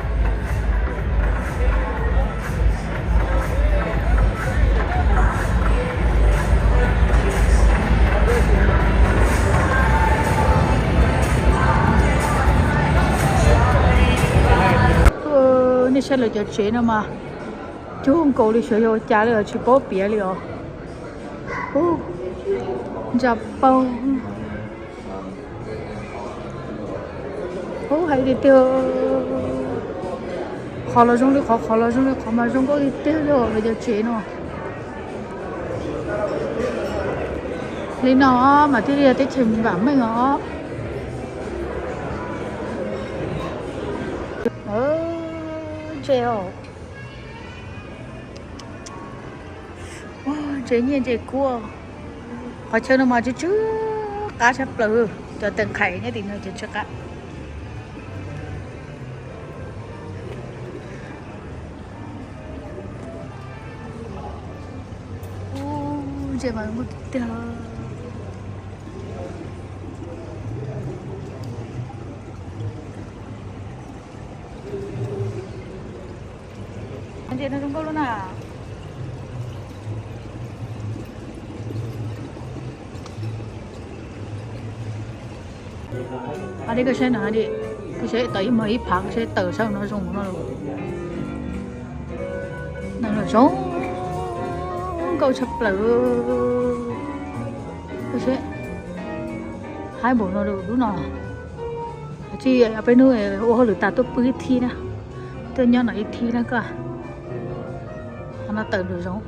Nej saib lawv cov tsev no mas cug nkaus li, xyov yog ua cas li os, tsis paub piav li os. Ntsa paug. Ub, hais tiag tiag, qhov los zoo li qhov, qhov los zoo li qhov mas zoo nkauj tiag tiag li os lawv cov tsev no. Li no mas thiaj li yog teb chaws vam meej os. Ntse os. Ntses nyiaj ntses kub. Qhov chaw no mas tsw tsw qab tshaj plaws, cov tes nqhaim nyob tim no ces tsw qab. Ntses mas zoo tiag. Ntses no zoo nkauj lub na. Ab, koj saib no, koj saib tau ib mos ib phav, koj saib taws saum no zoo no. Zoo nkauj tshaj plaws. Koj saib, haib npaum no lub no. Tsis, peb hnub ua hauj lwm tas tuaj pw ib thib na, tuaj nyob no ib thib na koj. Qhov no taws nws zoo.